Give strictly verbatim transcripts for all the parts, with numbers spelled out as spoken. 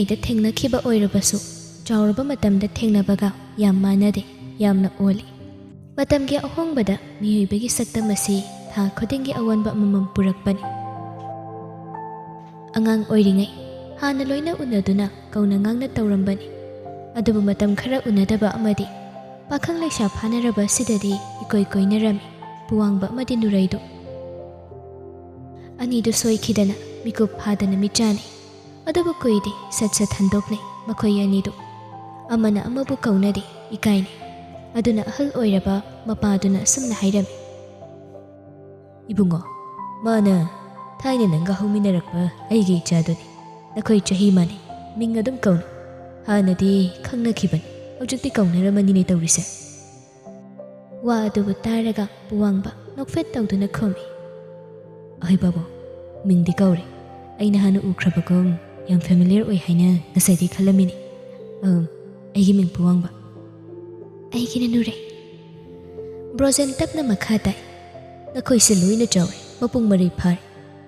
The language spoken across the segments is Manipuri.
ꯄꯤꯛꯂꯤꯉꯩꯗ ꯊꯦꯡꯅꯈꯤꯕ ꯑꯣꯏꯔꯕꯁꯨ, ꯆꯥꯎꯔꯕ ꯃꯇꯝꯗ ꯊꯦꯡꯅꯕꯒ ꯌꯥꯝ ꯃꯥꯟꯅꯗꯦ, ꯌꯥꯝꯅ ꯑꯣꯜꯂꯤ꯫ ꯃꯇꯝꯒꯤ ꯑꯍꯣꯡꯕꯗ ꯃꯤꯑꯣꯏꯕꯒꯤ ꯁꯛꯇꯝ ꯑꯁꯤ ꯊꯥ ꯈꯨꯗꯤꯡꯒꯤ ꯑꯑꯣꯟꯕ ꯑꯃꯃꯝ ꯄꯨꯔꯛꯄꯅꯤ꯫ ꯑꯉꯥꯡ ꯑꯣꯏꯔꯤꯉꯩ ꯍꯥꯟꯅ ꯂꯣꯏꯅ ꯎꯅꯗꯨꯅ ꯀꯧꯅ ꯉꯥꯡꯅ ꯇꯧꯔꯝꯕꯅꯤ꯫ ꯑꯗꯨꯕꯨ ꯃꯇꯝ ꯈꯔ ꯎꯅꯗꯕ ꯑꯃꯗꯤ ꯄꯥꯈꯪ ꯂꯩꯁꯥ ꯐꯥꯅꯔꯕ ꯑꯁꯤꯗꯗꯤ ꯏꯀꯣꯏ ꯀꯣꯏꯅꯔꯝꯃꯤ ꯄꯨꯋꯥꯡꯕ ꯑꯃꯗꯤ ꯅꯨꯔꯩꯗꯨ꯫ ꯑꯅꯤꯗꯨ ꯁꯣꯏꯈꯤꯗꯅ ꯃꯤꯀꯨꯞ ꯐꯥꯗꯅ ꯃꯤꯠ ꯆꯥꯅꯩ꯫ ꯑꯗꯨꯕꯨ ꯀꯨꯏꯗꯦ, ꯁꯠ ꯁꯠ ꯍꯟꯗꯣꯛꯅꯩ ꯃꯈꯣꯏ ꯑꯅꯤꯗꯨ꯫ ꯑꯃꯅ ꯑꯃꯕꯨ ꯀꯧꯅꯗꯦ, ꯏꯀꯥꯏꯅꯩ꯫ ꯑꯗꯨꯅ ꯑꯍꯜ ꯑꯣꯏꯔꯕ ꯃꯄꯥꯗꯨꯅ ꯑꯁꯨꯝꯅ ꯍꯥꯏꯔꯝꯃꯤ, "ꯏꯕꯨꯡꯉꯣ, ꯃꯥꯅ ꯊꯥꯏꯅ ꯅꯪꯒ ꯍꯧꯃꯤꯟꯅꯔꯛꯄ ꯑꯩꯒꯤ ꯏꯆꯥꯗꯨꯅꯤ꯫ ꯅꯈꯣꯏ ꯆꯍꯤ ꯃꯥꯟꯅꯩ, ꯃꯤꯡ ꯑꯗꯨꯝ ꯀꯧꯅꯩ꯫ ꯍꯥꯟꯅꯗꯤ ꯈꯪꯅꯈꯤꯕꯅꯤ, ꯍꯧꯖꯤꯛꯇꯤ ꯀꯧꯅꯔꯝꯃꯅꯤꯅꯦ ꯇꯧꯔꯤꯁꯦ?" ꯋꯥ ꯑꯗꯨꯕꯨ ꯇꯥꯔꯒ ꯄꯨꯋꯥꯡꯕ ꯅꯣꯛꯐꯦꯠ ꯇꯧꯗꯨꯅ ꯈꯨꯝꯃꯤ, "ꯑꯍꯣꯏ ꯄꯥꯕꯨꯡ, ꯃꯤꯡꯗꯤ ꯀꯧꯔꯦ꯫ ꯑꯩꯅ ꯍꯥꯟꯅ ꯎꯈ꯭ꯔꯕꯒꯨꯝ ꯌꯥꯝ ꯐꯦꯃꯤꯂꯤꯌꯔ ꯑꯣꯏ ꯍꯥꯏꯅ ꯉꯁꯥꯏꯗꯤ ꯈꯜꯂꯝꯃꯤꯅꯤ꯫ ꯑꯝ, ꯑꯩꯒꯤ ꯃꯤꯡ ꯄꯨꯋꯥꯡꯕ꯫" "ꯑꯩꯒꯤꯅ ꯅꯨꯔꯩ꯫" ꯕ꯭ꯔꯣꯖꯦꯟ ꯇꯞꯅ ꯃꯈꯥ ꯇꯥꯏ, "ꯅꯈꯣꯏꯁꯦ ꯂꯣꯏꯅ ꯆꯥꯎꯔꯦ, ꯃꯄꯨꯡ ꯃꯔꯩ ꯐꯥꯔꯦ꯫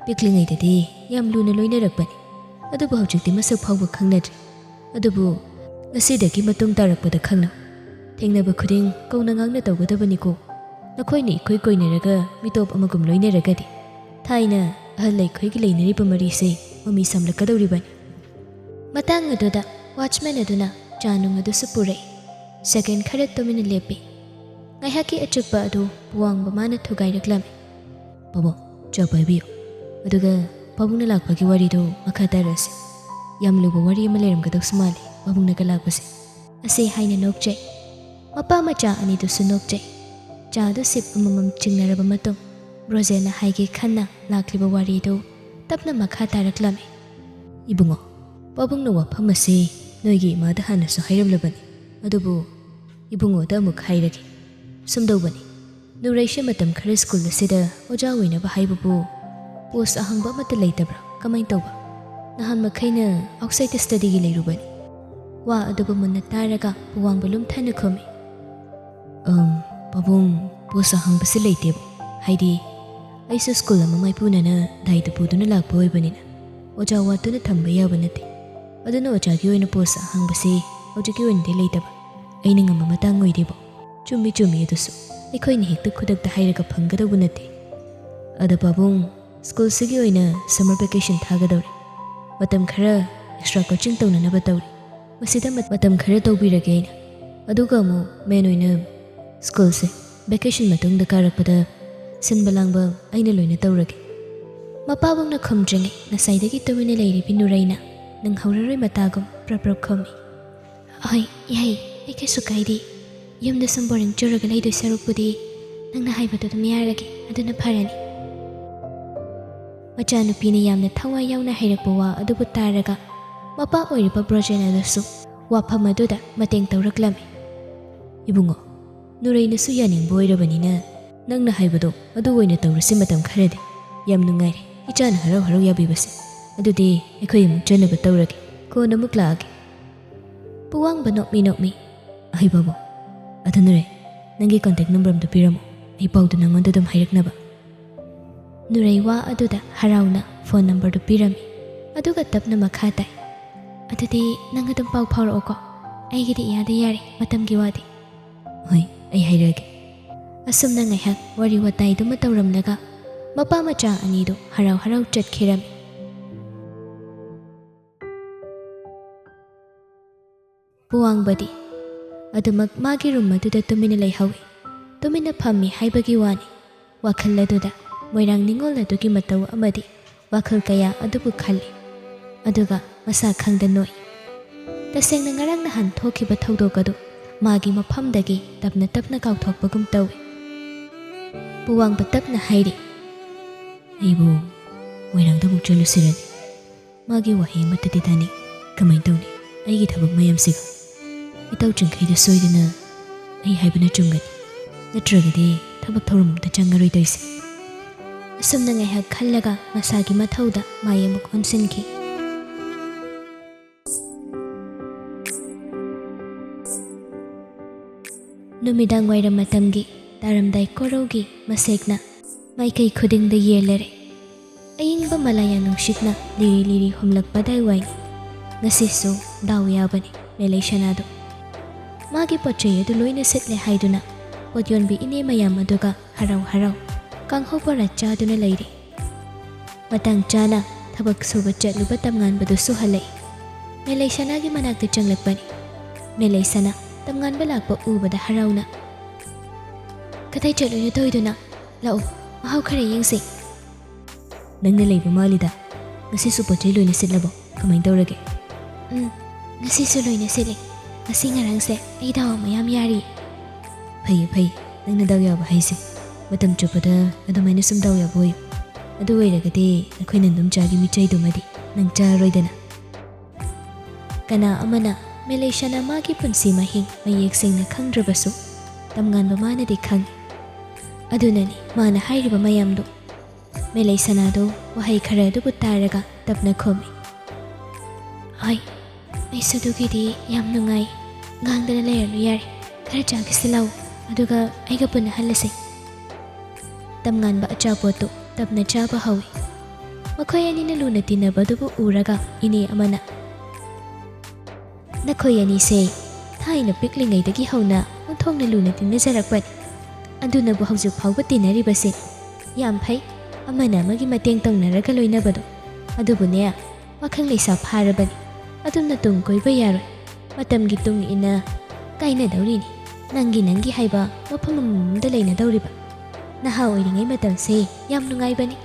ꯄꯤꯛꯂꯤꯉꯩꯗꯗꯤ ꯌꯥꯝ ꯂꯨꯅ ꯂꯣꯏꯅꯔꯛꯄꯅꯤ, ꯑꯗꯨꯕꯨ ꯍꯧꯖꯤꯛꯇꯤ ꯃꯁꯛ ꯐꯥꯎꯕ ꯈꯪꯅꯗ꯭ꯔꯦ꯫ ꯑꯗꯨꯕꯨ ꯉꯁꯤꯗꯒꯤ ꯃꯇꯨꯡ ꯇꯥꯔꯛꯄꯗ ꯈꯪꯅꯧ꯫ ꯊꯦꯡꯅꯕ ꯈꯨꯗꯤꯡ ꯀꯧꯅ ꯉꯥꯡꯅ ꯇꯧꯒꯗꯕꯅꯤꯀꯣ꯫ ꯅꯈꯣꯏꯅ ꯏꯀꯣꯏ ꯀꯣꯏꯅꯔꯒ ꯃꯤꯇꯣꯞ ꯑꯃꯒꯨꯝ ꯂꯣꯏꯅꯔꯒꯗꯤ ꯊꯥꯏꯅ ꯑꯍꯜ ꯑꯩꯈꯣꯏꯒꯤ ꯂꯩꯅꯔꯤꯕ ꯃꯔꯤꯁꯦ ꯃꯃꯤ ꯁꯥꯝꯂꯛꯀꯗꯧꯔꯤꯕꯅꯤ꯫" ꯃꯇꯥꯡ ꯑꯗꯨꯗ ꯋꯥꯆꯃꯦꯟ ꯑꯗꯨꯅ ꯆꯥ ꯅꯨꯡ ꯑꯗꯨꯁꯨ ꯄꯨꯔꯛꯏ꯫ ꯁꯦꯀꯦꯟ ꯈꯔ ꯇꯨꯃꯤꯟꯅ ꯂꯦꯞꯄꯤ꯫ ꯉꯥꯏꯍꯥꯛꯀꯤ ꯑꯆꯤꯛꯄ ꯑꯗꯨ ꯄꯨꯋꯥꯡꯕ ꯃꯥꯅ ꯊꯨꯒꯥꯏꯔꯛꯂꯝꯃꯤ꯫ "ꯄꯥꯕꯨꯡ, ꯆꯥ ꯄꯥꯏꯕꯤꯌꯨ꯫ ꯑꯗꯨꯒ ꯄꯥꯕꯨꯡꯅ ꯂꯥꯛꯄꯒꯤ ꯋꯥꯔꯤꯗꯨ ꯃꯈꯥ ꯇꯥꯔꯁꯤ꯫ ꯌꯥꯝ ꯂꯨꯕ ꯋꯥꯔꯤ ꯑꯃ ꯂꯩꯔꯝꯒꯗꯧꯁꯨ ꯃꯥꯜꯂꯤ ꯄꯥꯕꯨꯡꯅꯒ ꯂꯥꯛꯄꯁꯦ꯫" ꯑꯁꯤ ꯍꯥꯏꯅ ꯅꯣꯛꯆꯩ꯫ ꯃꯄꯥ ꯃꯆꯥ ꯑꯅꯤꯗꯨꯁꯨ ꯅꯣꯛꯆꯩ꯫ ꯆꯥꯗꯨ ꯁꯤꯞ ꯑꯃꯃꯝ ꯆꯤꯡꯅꯔꯕ ꯃꯇꯨꯡ ꯕ꯭ꯔꯣꯖꯦꯟꯅ ꯍꯥꯏꯒꯦ ꯈꯟꯅ ꯂꯥꯛꯂꯤꯕ ꯋꯥꯔꯤꯗꯨ ꯇꯞꯅ ꯃꯈꯥ ꯇꯥꯔꯛꯂꯝꯃꯤ꯫ "ꯏꯕꯨꯡꯉꯣ, ꯄꯥꯕꯨꯡꯅ ꯋꯥꯐꯝ ꯑꯁꯤ ꯅꯣꯏꯒꯤ ꯏꯃꯥꯗ ꯍꯥꯟꯅꯁꯨ ꯍꯥꯏꯔꯝꯂꯕꯅꯤ, ꯑꯗꯨꯕꯨ ꯏꯕꯨꯡꯉꯣꯗ ꯑꯃꯨꯛ ꯍꯥꯏꯔꯒꯦ꯫ ꯁꯨꯝꯗꯧꯕꯅꯤ, ꯅꯨꯔꯩꯁꯦ ꯃꯇꯝ ꯈꯔ ꯁ꯭ꯀꯨꯜ ꯑꯁꯤꯗ ꯑꯣꯖꯥ ꯑꯣꯏꯅꯕ ꯍꯥꯏꯕꯕꯨ ꯄꯣꯁ ꯑꯍꯥꯡꯕ ꯑꯃꯠꯇ ꯂꯩꯇꯕ꯭ꯔꯥ? ꯀꯃꯥꯏꯅ ꯇꯧꯕ? ꯅꯍꯥꯟ ꯃꯈꯩꯅ ꯑꯥꯎꯠꯁꯥꯏꯗ ꯁ꯭ꯇꯗꯤꯒꯤ ꯂꯩꯔꯨꯕꯅꯤ꯫" ꯋꯥ ꯑꯗꯨꯕꯨ ꯃꯨꯟꯅ ꯇꯥꯔꯒ ꯄꯨꯋꯥꯡꯕ ꯂꯨꯝꯊꯅ ꯈꯨꯝꯃꯤ꯫ "ꯑꯝ, ꯄꯥꯕꯨꯡ, ꯄꯣꯁ ꯑꯍꯥꯡꯕꯁꯤ ꯂꯩꯇꯦꯕꯨ꯫ ꯍꯥꯏꯗꯤ, ꯑꯩꯁꯨ ꯁ꯭ꯀꯨꯜ ꯑꯃ ꯃꯥꯏꯄꯨꯅꯅ ꯗꯥꯏꯇ ꯄꯨꯗꯨꯅ ꯂꯥꯛꯄ ꯑꯣꯏꯕꯅꯤꯅ ꯑꯣꯖꯥ ꯋꯥꯠꯇꯨꯅ ꯊꯝꯕ ꯌꯥꯕ ꯅꯠꯇꯦ꯫ ꯑꯗꯨꯅ ꯑꯣꯖꯥꯒꯤ ꯑꯣꯏꯅ ꯄꯣꯁ ꯑꯍꯥꯡꯕꯁꯤ ꯍꯧꯖꯤꯛꯀꯤ ꯑꯣꯏꯅꯗꯤ ꯂꯩꯇꯕ꯫ ꯑꯩꯅ ꯉꯝꯕ ꯃꯇꯥꯡ ꯑꯣꯏꯗꯦꯕꯣ꯫ ꯆꯨꯝꯃꯤ ꯆꯨꯝꯃꯤ, ꯑꯗꯨꯁꯨ ꯑꯩꯈꯣꯏꯅ ꯍꯦꯛꯇ ꯈꯨꯗꯛꯇ ꯍꯥꯏꯔꯒ ꯐꯪꯒꯗꯧꯕ ꯅꯠꯇꯦ꯫ ꯑꯗ ꯄꯥꯕꯨꯡ, ꯁ꯭ꯀꯨꯜꯁꯤꯒꯤ ꯑꯣꯏꯅ ꯁꯝꯃꯔ ꯚꯦꯀꯦꯁꯟ ꯊꯥꯒꯗꯧꯔꯦ꯫ ꯃꯇꯝ ꯈꯔ ꯑꯦꯛꯁꯇ꯭ꯔꯥ ꯀꯣꯆꯤꯡ ꯇꯧꯅꯅꯕ ꯇꯧꯔꯤ꯫ ꯃꯁꯤꯗ ꯃꯠ-, ꯃꯇꯝ ꯈꯔ ꯇꯧꯕꯤꯔꯒꯦ ꯑꯩꯅ꯫ ꯑꯗꯨꯒ ꯑꯃꯨꯛ ꯃꯦꯟ ꯑꯣꯏꯅ ꯁ꯭ꯀꯨꯜꯁꯦ ꯚꯦꯀꯦꯁꯟ ꯃꯇꯨꯡꯗ ꯀꯥꯔꯛꯄꯗ ꯁꯤꯟꯕ ꯂꯥꯡꯕ ꯑꯩꯅ ꯂꯣꯏꯅ ꯇꯧꯔꯒꯦ꯫ ꯃꯄꯥꯕꯨꯡꯅ ꯈꯨꯝꯗ꯭ꯔꯤꯉꯩ ꯉꯁꯥꯏꯗꯒꯤ ꯇꯨꯃꯤꯟꯅ ꯂꯩꯔꯤꯕꯤ ꯅꯨꯔꯩꯅ ꯅꯪꯍꯧꯔꯔꯣꯏ ꯃꯇꯥꯒꯨꯝ ꯄ꯭ꯔꯞ ꯄ꯭ꯔꯞ ꯈꯨꯝꯃꯤ꯫ "ꯍꯣꯏ, ꯌꯥꯏ, ꯑꯩ ꯀꯩꯁꯨ ꯀꯥꯏꯗꯦ꯫ ꯌꯨꯝꯗ ꯁꯨꯝ ꯕꯣꯔꯤꯡ ꯆꯨꯔꯒ ꯂꯩꯗꯣꯏ ꯁꯔꯨꯛꯄꯨꯗꯤ ꯅꯪꯅ ꯍꯥꯏꯕꯗꯣ ꯑꯗꯨꯝ ꯌꯥꯔꯒꯦ, ꯑꯗꯨꯅ ꯐꯔꯅꯤ꯫" ꯃꯆꯥꯅꯨꯄꯤꯅ ꯌꯥꯝꯅ ꯊꯋꯥꯏ ꯌꯥꯎꯅ ꯍꯩꯔꯛꯄ ꯋꯥ ꯑꯗꯨꯕꯨ ꯇꯥꯔꯒ ꯃꯄꯥ ꯑꯣꯏꯔꯤꯕ ꯕ꯭ꯔꯣꯖꯦꯟ ꯑꯗꯨꯁꯨ ꯋꯥꯐꯝ ꯑꯗꯨꯗ ꯃꯇꯦꯡ ꯇꯧꯔꯛꯂꯝꯃꯤ꯫ "ꯏꯕꯨꯡꯉꯣ, ꯅꯨꯔꯩꯅꯁꯨ ꯌꯥꯅꯤꯡꯕ ꯑꯣꯏꯔꯕꯅꯤꯅ ꯅꯪꯅ ꯍꯥꯏꯕꯗꯣ ꯑꯗꯨ ꯑꯣꯏꯅ ꯇꯧꯔꯁꯤ ꯃꯇꯝ ꯈꯔꯗꯤ꯫ ꯌꯥꯝ ꯅꯨꯡꯉꯥꯏꯔꯦ ꯏꯆꯥꯅ ꯍꯔꯥꯎ ꯍꯔꯥꯎ ꯌꯥꯕꯤꯕꯁꯦ꯫ ꯑꯗꯨꯗꯤ ꯑꯩꯈꯣꯏ ꯑꯃꯨꯛ ꯆꯠꯅꯕ ꯇꯧꯔꯒꯦ꯫ ꯀꯣꯟꯅ ꯑꯃꯨꯛ ꯂꯥꯛꯑꯒꯦ꯫" ꯄꯨꯋꯥꯡꯕ ꯅꯣꯛꯃꯤ ꯅꯣꯛꯃꯤ, "ꯑꯍꯩ ꯕꯥꯕꯨ, ꯑꯗꯨ ꯅꯨꯔꯩ, ꯅꯪꯒꯤ ꯀꯣꯟꯇꯦꯛ ꯅꯝꯕꯔ ꯑꯝꯇ ꯄꯤꯔꯝꯃꯣ, ꯑꯩ ꯄꯥꯎꯗꯨ ꯅꯪꯉꯣꯟꯗ ꯑꯗꯨꯝ ꯍꯥꯏꯔꯛꯅꯕ꯫" ꯅꯨꯔꯩ ꯋꯥ ꯑꯗꯨꯗ ꯍꯔꯥꯎꯅ ꯐꯣꯟ ꯅꯝꯕꯔꯗꯨ ꯄꯤꯔꯝꯃꯤ꯫ ꯑꯗꯨꯒ ꯇꯞꯅ ꯃꯈꯥ ꯇꯥꯏ, "ꯑꯗꯨꯗꯤ ꯅꯪ ꯑꯗꯨꯝ ꯄꯥꯎ ꯐꯥꯎꯔꯛꯑꯣꯀꯣ, ꯑꯩꯒꯤꯗꯤ ꯏꯌꯥꯗ ꯌꯥꯔꯦ, ꯃꯇꯝꯒꯤ ꯋꯥꯗꯤ꯫" "ꯍꯣꯏ, ꯑꯩ ꯍꯥꯏꯔꯛꯑꯒꯦ꯫" ꯑꯁꯨꯝꯅ ꯉꯥꯏꯍꯥꯛ ꯋꯥꯔꯤ ꯋꯥꯇꯥꯏꯗꯨꯃ ꯇꯧꯔꯝꯂꯒ ꯃꯄꯥ ꯃꯆꯥ ꯑꯅꯤꯗꯨ ꯍꯔꯥꯎ ꯍꯔꯥꯎ ꯆꯠꯈꯤꯔꯝꯃꯤ꯫ ꯄꯨꯋꯥꯡꯕꯗꯤ ꯑꯗꯨꯃꯛ ꯃꯥꯒꯤ ꯔꯨꯝ ꯑꯗꯨꯗ ꯇꯨꯃꯤꯟꯅ ꯂꯩꯍꯧꯏ꯫ ꯇꯨꯃꯤꯟꯅ ꯐꯝꯃꯤ ꯍꯥꯏꯕꯒꯤ ꯋꯥꯅꯤ꯫ ꯋꯥꯈꯜ ꯑꯗꯨꯗ ꯃꯣꯏꯔꯥꯡ ꯅꯤꯉꯣꯜ ꯑꯗꯨꯒꯤ ꯃꯇꯧ ꯑꯃꯗꯤ ꯋꯥꯈꯜ ꯀꯌꯥ ꯑꯗꯨꯕꯨ ꯈꯜꯂꯤ꯫ ꯑꯗꯨꯒ ꯃꯁꯥ ꯈꯪꯗ ꯅꯣꯛꯏ꯫ ꯇꯁꯦꯡꯅ ꯉꯔꯥꯡ ꯅꯍꯥꯟ ꯊꯣꯛꯈꯤꯕ ꯊꯧꯗꯣꯛ ꯑꯗꯨ ꯃꯥꯒꯤ ꯃꯐꯝꯗꯒꯤ ꯇꯞꯅ ꯇꯞꯅ ꯀꯥꯎꯊꯣꯛꯄꯒꯨꯝ ꯇꯧꯏ꯫ ꯄꯨꯋꯥꯡꯕ ꯇꯞꯅ ꯍꯥꯏꯔꯤ, "ꯑꯩꯕꯨ ꯃꯣꯏꯔꯥꯡꯗ ꯑꯃꯨꯛ ꯆꯠꯂꯨꯁꯤꯔꯅꯦ?" ꯃꯥꯒꯤ ꯋꯥꯍꯩ ꯑꯃꯠꯇꯗꯤ ꯇꯥꯅꯤꯡ꯫ "ꯀꯃꯥꯏꯅ ꯇꯧꯅꯤ ꯑꯩꯒꯤ ꯊꯕꯛ ꯃꯌꯥꯝꯁꯤꯒ? ꯏꯇꯥꯎ ꯆꯤꯡꯈꯩꯗ ꯁꯣꯏꯗꯅ ꯑꯩ ꯍꯥꯏꯕꯅ ꯆꯨꯝꯒꯅꯤ, ꯅꯠꯇ꯭ꯔꯒꯗꯤ ꯊꯕꯛ ꯊꯧꯔꯝ ꯑꯝꯇ ꯆꯪꯉꯔꯣꯏ ꯇꯧꯔꯤꯁꯦ꯫" ꯑꯁꯨꯝꯅ ꯉꯥꯏꯍꯥꯛ ꯈꯜꯂꯒ ꯃꯁꯥꯒꯤ ꯃꯊꯧꯗ ꯃꯥꯏ ꯑꯃꯨꯛ ꯑꯣꯟꯁꯤꯟꯈꯤ꯫ ꯅꯨꯃꯤꯗꯥꯡ ꯋꯥꯏꯔꯝ ꯃꯇꯝꯒꯤ ꯇꯥꯔꯝꯗꯥꯏ ꯀꯣꯔꯧꯒꯤ ꯃꯁꯦꯛꯅ ꯃꯥꯏꯀꯩ ꯈꯨꯗꯤꯡꯗ ꯌꯦꯜꯂꯔꯦ꯫ ꯑꯏꯪꯕ ꯃꯂꯥꯌꯥ ꯅꯨꯡꯁꯤꯠꯅ ꯂꯤꯔꯤ ꯂꯤꯔꯤ ꯍꯨꯝꯂꯛꯄ ꯑꯗꯥꯏꯋꯥꯏꯅꯤ꯫ ꯉꯁꯤꯁꯨ ꯗꯥꯎ ꯌꯥꯕꯅꯤ ꯃꯦꯂꯩꯁꯅꯥꯗꯨ꯫ ꯃꯥꯒꯤ ꯄꯣꯠ ꯆꯩ ꯑꯗꯨ ꯂꯣꯏꯅ ꯁꯤꯠꯂꯦ ꯍꯥꯏꯗꯨꯅ ꯄꯣꯠ ꯌꯣꯟꯕꯤ ꯏꯅꯦ ꯃꯌꯥꯝ ꯑꯗꯨꯒ ꯍꯔꯥꯎ ꯍꯔꯥꯎ ꯀꯥꯡꯍꯧ ꯕꯣꯔꯥ ꯆꯥꯗꯨꯅ ꯂꯩꯔꯤ꯫ ꯃꯇꯥꯡ ꯆꯥꯅ ꯊꯕꯛ ꯁꯨꯕ ꯆꯠꯂꯨꯕ ꯇꯝꯉꯥꯟꯕꯗꯨꯁꯨ ꯍꯜꯂꯛꯏ꯫ ꯃꯦꯂꯩꯁꯅꯥꯒꯤ ꯃꯅꯥꯛꯇ ꯆꯪꯂꯛꯄꯅꯤ꯫ ꯃꯦꯂꯩꯁꯅꯥ ꯇꯝꯉꯥꯟꯕ ꯂꯥꯛꯄ ꯎꯕꯗ ꯍꯔꯥꯎꯅ, "ꯀꯗꯥꯏ ꯆꯠꯂꯨꯏꯅꯣ ꯇꯧꯔꯤꯗꯨꯅ? ꯂꯥꯛꯎ, ꯃꯍꯥꯎ ꯈꯔ ꯌꯦꯡꯁꯤ꯫" "ꯅꯪꯅ ꯂꯩꯕ ꯃꯥꯜꯂꯤꯗ꯫ ꯉꯁꯤꯁꯨ ꯄꯣꯠ ꯆꯩ ꯂꯣꯏꯅ ꯁꯤꯠꯂꯕꯣ? ꯀꯃꯥꯏꯅ ꯇꯧꯔꯒꯦ?" "ꯎꯝ, ꯉꯁꯤꯁꯨ ꯂꯣꯏꯅ ꯁꯤꯠꯂꯦ꯫ ꯉꯁꯤ ꯉꯔꯥꯡꯁꯦ ꯑꯩ ꯗꯥꯎ ꯃꯌꯥꯝ ꯌꯥꯔꯤ꯫" "ꯐꯩꯌꯦ, ꯐꯩꯌꯦ꯫ ꯅꯪꯅ ꯗꯥꯎ ꯌꯥꯕ ꯍꯥꯏꯁꯦ꯫ ꯃꯇꯝ ꯆꯨꯞꯄꯗ ꯑꯗꯨꯃꯥꯏꯅ ꯁꯨꯝ ꯗꯥꯎ ꯌꯥꯕ ꯑꯣꯏꯌꯨ꯫ ꯑꯗꯨ ꯑꯣꯏꯔꯒꯗꯤ ꯅꯈꯣꯏ ꯅꯟꯗꯨꯝꯆꯥꯒꯤ ꯃꯤꯆꯩꯗꯨꯃꯗꯤ ꯅꯪ ꯆꯥꯔꯣꯏꯗꯅ꯫" ꯀꯅꯥ ꯑꯃꯅ ꯃꯦꯂꯩꯁꯅꯥ ꯃꯥꯒꯤ ꯄꯨꯟꯁꯤ ꯃꯍꯤꯡ ꯃꯌꯦꯛ ꯁꯦꯡꯅ ꯈꯪꯗ꯭ꯔꯕꯁꯨ, ꯇꯝꯉꯥꯟꯕ ꯃꯥꯅꯗꯤ ꯈꯪꯏ꯫ ꯑꯗꯨꯅꯅꯤ ꯃꯥꯅ ꯍꯥꯏꯔꯤꯕ ꯃꯌꯥꯝꯗꯨ꯫ ꯃꯦꯂꯩꯁꯅꯥꯗꯨ ꯋꯥꯍꯩ ꯈꯔ ꯑꯗꯨꯕꯨ ꯇꯥꯔꯒ ꯇꯞꯅ ꯈꯨꯝꯃꯤ꯫ "ꯍꯣꯏ, ꯑꯩꯁꯨ ꯑꯗꯨꯒꯤꯗꯤ ꯌꯥꯝ ꯅꯨꯡꯉꯥꯏ꯫ ꯉꯥꯡꯗꯅ ꯂꯩꯔꯅꯨ ꯌꯥꯔꯦ꯫ ꯈꯔ ꯆꯥꯈꯤꯁꯤ ꯂꯥꯛꯎ, ꯑꯗꯨꯒ ꯑꯩꯒ ꯄꯨꯟꯅ ꯍꯜꯂꯁꯤ꯫" ꯇꯝꯉꯥꯟꯕ ꯑꯆꯥꯄꯣꯠꯇꯨ ꯇꯞꯅ ꯆꯥꯕ ꯍꯧꯏ꯫ ꯃꯈꯣꯏ ꯑꯅꯤꯅ ꯂꯨꯅ ꯇꯤꯟꯅꯕꯗꯨꯕꯨ ꯎꯔꯒ ꯏꯅꯦ ꯑꯃꯅ, "ꯅꯈꯣꯏ ꯑꯅꯤꯁꯦ ꯊꯥꯏꯅ ꯄꯤꯛꯂꯤꯉꯩꯗꯒꯤ ꯍꯧꯅ ꯑꯣꯟꯊꯣꯛꯅ ꯂꯨꯅ ꯇꯤꯟꯅꯖꯔꯛꯄꯅꯤ꯫ ꯑꯗꯨꯅꯕꯨ ꯍꯧꯖꯤꯛ ꯐꯥꯎꯕ ꯇꯤꯟꯅꯔꯤꯕꯁꯤ꯫ ꯌꯥꯝ ꯐꯩ, ꯑꯃꯅ ꯑꯃꯒꯤ ꯃꯇꯦꯡ ꯇꯧꯅꯔꯒ ꯂꯣꯏꯅꯕꯗꯣ꯫ ꯑꯗꯨꯕꯨꯅꯦ, ꯄꯥꯈꯪ ꯂꯩꯁꯥ ꯐꯥꯔꯕꯅꯤ꯫ ꯑꯗꯨꯝꯅ ꯇꯨꯡ ꯀꯣꯏꯕ ꯌꯥꯔꯣꯏ꯫ ꯃꯇꯝꯒꯤ ꯇꯨꯡ ꯏꯟꯅ ꯀꯥꯏꯅꯗꯧꯔꯤꯅꯤ꯫ ꯅꯪꯒꯤ ꯅꯪꯒꯤ ꯍꯥꯏꯕ ꯃꯐꯝ ꯑꯃꯃꯝꯗ ꯂꯩꯅꯗꯧꯔꯤꯕ꯫ ꯅꯍꯥ ꯑꯣꯏꯔꯤꯉꯩ ꯃꯇꯝꯁꯦ ꯌꯥꯝ ꯅꯨꯡꯉꯥꯏꯕꯅꯤ꯫"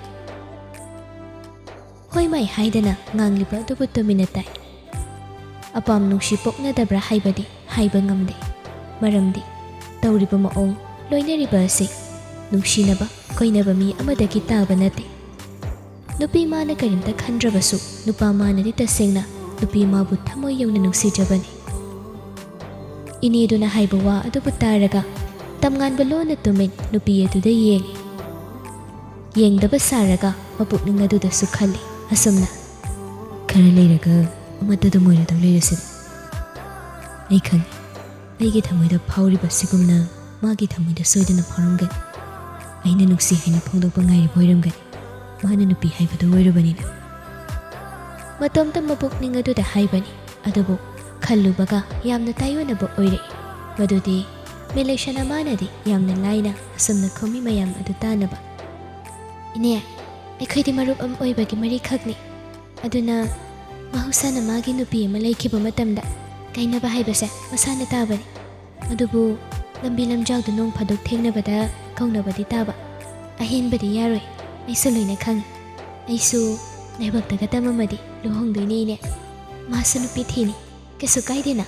ꯍꯣꯏ ꯃꯥꯏ ꯍꯥꯏꯗꯅ ꯉꯥꯡꯂꯤꯕ ꯑꯗꯨꯕꯨ ꯇꯨꯃꯤꯟꯅ ꯇꯥꯏ꯫ ꯑꯄꯥꯝ ꯅꯨꯡꯁꯤ ꯄꯣꯛꯅꯗꯕ꯭ꯔꯥ ꯍꯥꯏꯕꯗꯤ ꯍꯥꯏꯕ ꯉꯝꯗꯦ꯫ ꯃꯔꯝꯗꯤ ꯇꯧꯔꯤꯕ ꯃꯑꯣꯡ, ꯂꯣꯏꯅꯔꯤꯕ ꯑꯁꯤ ꯅꯨꯡꯁꯤꯅꯕ, ꯀꯣꯏꯅꯕ ꯃꯤ ꯑꯃꯗꯒꯤ ꯇꯥꯕ ꯅꯠꯇꯦ꯫ ꯅꯨꯄꯤ ꯃꯥꯅ ꯀꯔꯤꯝꯇ ꯈꯟꯗ꯭ꯔꯕꯁꯨ, ꯅꯨꯄꯥ ꯃꯥꯅꯗꯤ ꯇꯁꯦꯡꯅ ꯅꯨꯄꯤ ꯃꯥꯕꯨ ꯊꯃꯣꯏ ꯌꯧꯅ ꯅꯨꯡꯁꯤꯖꯕꯅꯤ꯫ ꯏꯅꯦꯗꯨꯅ ꯍꯥꯏꯕ ꯋꯥ ꯑꯗꯨꯕꯨ ꯇꯥꯔꯒ ꯇꯝꯉꯥꯟꯕ ꯂꯣꯟꯅ ꯇꯨꯃꯤꯟ ꯅꯨꯄꯤ ꯑꯗꯨꯗ ꯌꯦꯡꯏ꯫ ꯌꯦꯡꯗꯕ ꯁꯥꯔꯒ ꯃꯄꯨꯛꯅꯤꯡ ꯑꯗꯨꯗꯁꯨ ꯈꯜꯂꯤ ꯑꯁꯨꯝꯅ, "ꯈꯔ ꯂꯩꯔꯒ ꯑꯃꯠꯇꯗ ꯃꯣꯏꯔꯗꯧ ꯂꯩꯔꯁꯤꯗ꯫ ꯑꯩ ꯈꯪꯏ, ꯑꯩꯒꯤ ꯊꯃꯣꯏꯗ ꯐꯥꯎꯔꯤꯕ ꯁꯤꯒꯨꯝꯅ ꯃꯥꯒꯤ ꯊꯃꯣꯏꯗ ꯁꯣꯏꯗꯅ ꯐꯥꯎꯔꯝꯒꯅꯤ꯫ ꯑꯩꯅ ꯅꯨꯡꯁꯤ ꯍꯥꯏꯅ ꯐꯣꯡꯗꯣꯛꯄ ꯉꯥꯏꯔꯤꯕ ꯑꯣꯏꯔꯝꯒꯅꯤ꯫ ꯃꯥꯅ ꯅꯨꯄꯤ ꯍꯥꯏꯕꯗꯨ ꯑꯣꯏꯔꯕꯅꯤꯅ꯫" ꯃꯇꯣꯝꯇ ꯃꯄꯨꯛꯅꯤꯡ ꯑꯗꯨꯗ ꯍꯥꯏꯕꯅꯤ꯫ ꯑꯗꯨꯕꯨ ꯈꯜꯂꯨꯕꯒ ꯌꯥꯝꯅ ꯇꯥꯏꯑꯣꯟꯅꯕ ꯑꯣꯏꯔꯛꯏ꯫ ꯃꯗꯨꯗꯤ ꯃꯦꯂꯩꯁꯅꯥ ꯃꯥꯅꯗꯤ ꯌꯥꯝꯅ ꯂꯥꯏꯅ ꯑꯁꯨꯝꯅ ꯈꯨꯝꯃꯤ ꯃꯌꯥꯝ ꯑꯗꯨ ꯇꯥꯅꯕ꯫ "ꯏꯅꯦ, ꯑꯩꯈꯣꯏꯗꯤ ꯃꯔꯨꯞ ꯑꯃ ꯑꯣꯏꯕꯒꯤ ꯃꯔꯤꯈꯛꯅꯤ꯫ ꯑꯗꯨꯅ ꯃꯍꯧꯁꯥꯅ ꯃꯥꯒꯤ ꯅꯨꯄꯤ ꯑꯃ ꯂꯩꯈꯤꯕ ꯃꯇꯝꯗ ꯀꯥꯏꯅꯕ ꯍꯥꯏꯕꯁꯦ ꯃꯁꯥꯅ ꯇꯥꯕꯅꯤ꯫ ꯑꯗꯨꯕꯨ ꯂꯝꯕꯤ ꯂꯝꯖꯥꯎꯗ ꯅꯣꯡ ꯐꯥꯗꯣꯛ ꯊꯦꯡꯅꯕꯗ ꯀꯧꯅꯕꯗꯤ ꯇꯥꯕ꯫ ꯑꯍꯦꯟꯕꯗꯤ ꯌꯥꯔꯣꯏ, ꯑꯩꯁꯨ ꯂꯣꯏꯅ ꯈꯪꯏ꯫ ꯑꯩꯁꯨ ꯂꯥꯏꯕꯛꯇꯒ ꯇꯝꯃꯝꯃꯗꯤ ꯂꯨꯍꯣꯡꯗꯣꯏꯅꯦ ꯏꯅꯦ꯫ ꯃꯥꯁꯨ ꯅꯨꯄꯤ ꯊꯤꯅꯤ, ꯀꯩꯁꯨ ꯀꯥꯏꯗꯦꯅ?"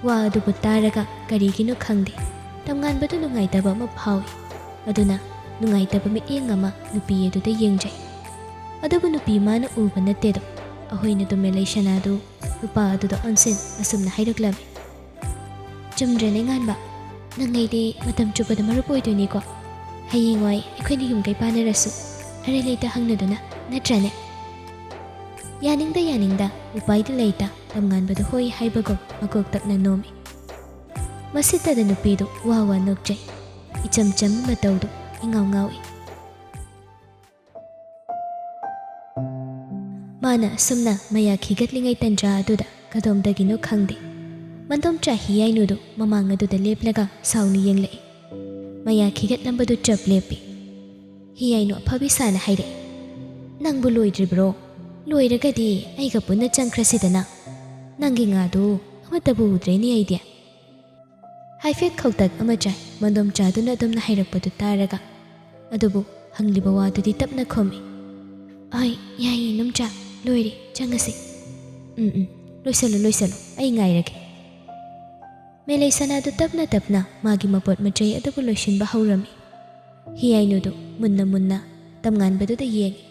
ꯋꯥ ꯑꯗꯨꯕꯨ ꯇꯥꯔꯒ ꯀꯔꯤꯒꯤꯅꯣ ꯈꯪꯗꯦ, ꯇꯝꯉꯥꯟꯕꯗꯨ ꯅꯨꯡꯉꯥꯏꯇꯕ ꯑꯃ ꯐꯥꯎꯏ꯫ ꯑꯗꯨꯅ ꯅꯨꯡꯉꯥꯏꯇꯕ ꯃꯤꯠꯌꯦꯡ ꯑꯃ ꯅꯨꯄꯤ ꯑꯗꯨꯗ ꯌꯦꯡꯖꯩ꯫ ꯑꯗꯨꯕꯨ ꯅꯨꯄꯤ ꯃꯥꯅ ꯎꯕ ꯅꯠꯇꯦꯗꯣ꯫ ꯑꯍꯣꯏꯅꯗꯨ ꯃꯦꯂꯩꯁꯅꯥꯗꯨ ꯅꯨꯄꯥ ꯑꯗꯨꯗ ꯑꯣꯟꯁꯤꯟ ꯑꯁꯨꯝꯅ ꯍꯥꯏꯔꯛꯂꯝꯃꯤ꯫ "ꯆꯨꯝꯗ꯭ꯔꯅꯦ ꯉꯥꯟꯕ? ꯅꯪ ꯑꯩꯗꯤ ꯃꯇꯝ ꯆꯨꯞꯄꯗ ꯃꯔꯨꯞ ꯑꯣꯏꯗꯣꯏꯅꯤꯀꯣ? ꯍꯌꯦꯡꯋꯥꯏ ꯑꯩꯈꯣꯏꯅ ꯌꯨꯝ ꯀꯩ ꯄꯥꯟꯅꯔꯁꯨ ꯑꯔꯩ ꯂꯩꯇ ꯍꯪꯅꯗꯨꯅ, ꯅꯠꯇ꯭ꯔꯅꯦ?" ꯌꯥꯅꯤꯡꯗ ꯌꯥꯅꯤꯡꯗ ꯎꯄꯥꯏꯗꯤ ꯂꯩꯇ ꯇꯝꯉꯥꯟꯕꯗꯨ ꯍꯣꯏ ꯍꯥꯏꯕꯒꯨꯝ ꯃꯀꯣꯛ ꯇꯛꯅ ꯅꯣꯝꯃꯤ꯫ ꯃꯁꯤꯇꯗ ꯅꯨꯄꯤꯗꯨ ꯋꯥ ꯋꯥ ꯅꯣꯛꯆꯩ꯫ ꯏꯆꯝ ꯆꯝꯕ ꯃꯇꯧꯗꯨ ꯏꯉꯥꯎ ꯉꯥꯎꯏ꯫ ꯃꯥꯅ ꯑꯁꯨꯝꯅ ꯃꯌꯥ ꯈꯤꯒꯠꯂꯤꯉꯩ ꯇꯟꯖꯥ ꯑꯗꯨꯗ ꯀꯗꯣꯝꯗꯒꯤꯅꯣ ꯈꯪꯗꯦ, ꯃꯟꯗꯣꯝꯆꯥ ꯍꯤꯌꯥꯏꯅꯨꯗꯨ ꯃꯃꯥꯡ ꯑꯗꯨꯗ ꯂꯦꯞꯂꯒ ꯁꯥꯎꯅ ꯌꯦꯡꯂꯛꯏ꯫ ꯃꯌꯥ ꯈꯤꯒꯠꯂꯝꯕꯗꯨ ꯆꯞ ꯂꯦꯞꯄꯤ꯫ ꯍꯤꯌꯥꯏꯅꯨ ꯑꯐꯕꯤ ꯁꯥꯅ ꯍꯥꯏꯔꯛꯏ, "ꯅꯪꯕꯨ ꯂꯣꯏꯗ꯭ꯔꯤꯕ꯭ꯔꯣ? ꯂꯣꯏꯔꯒꯗꯤ ꯑꯩꯒ ꯄꯨꯟꯅ ꯆꯪꯈ꯭ꯔꯁꯤꯗꯅ꯫ ꯅꯪꯒꯤ ꯉꯥꯗꯨ ꯑꯃꯠꯇꯕꯨ ꯎꯗ꯭ꯔꯦꯅꯦ ꯑꯩꯗꯤ꯫" ꯍꯥꯏꯐꯦꯠ ꯈꯧꯇꯛ ꯑꯃ ꯆꯥꯏ, ꯃꯟꯗꯣꯝꯆꯥꯗꯨꯅ ꯑꯗꯨꯝꯅ ꯍꯥꯏꯔꯛꯄꯗꯨ ꯇꯥꯔꯒ꯫ ꯑꯗꯨꯕꯨ ꯍꯪꯂꯤꯕ ꯋꯥꯗꯨꯗꯤ ꯇꯞꯅ ꯈꯨꯝꯃꯤ꯫ "ꯑꯩ, ꯌꯥꯏꯌꯦ ꯏꯅꯣꯝꯆꯥ, ꯂꯣꯏꯔꯦ, ꯆꯪꯉꯁꯤ꯫" "ꯎꯝ, ꯎꯝ, ꯂꯣꯏꯁꯜꯂꯨ, ꯂꯣꯏꯁꯜꯂꯨ, ꯑꯩ ꯉꯥꯏꯔꯒꯦ꯫" ꯃꯦꯂꯩꯁꯅꯥꯗꯨ ꯇꯞꯅ ꯇꯞꯅ ꯃꯥꯒꯤ ꯃꯄꯣꯠ ꯃꯆꯩ ꯑꯗꯨꯕꯨ ꯂꯣꯏꯁꯤꯟꯕ ꯍꯧꯔꯝꯃꯤ꯫ ꯍꯤꯌꯥꯏꯅꯨꯗꯨ ꯃꯨꯟꯅ ꯃꯨꯟꯅ ꯇꯝꯉꯥꯟꯕꯗꯨꯗ ꯌꯦꯡꯉꯤ꯫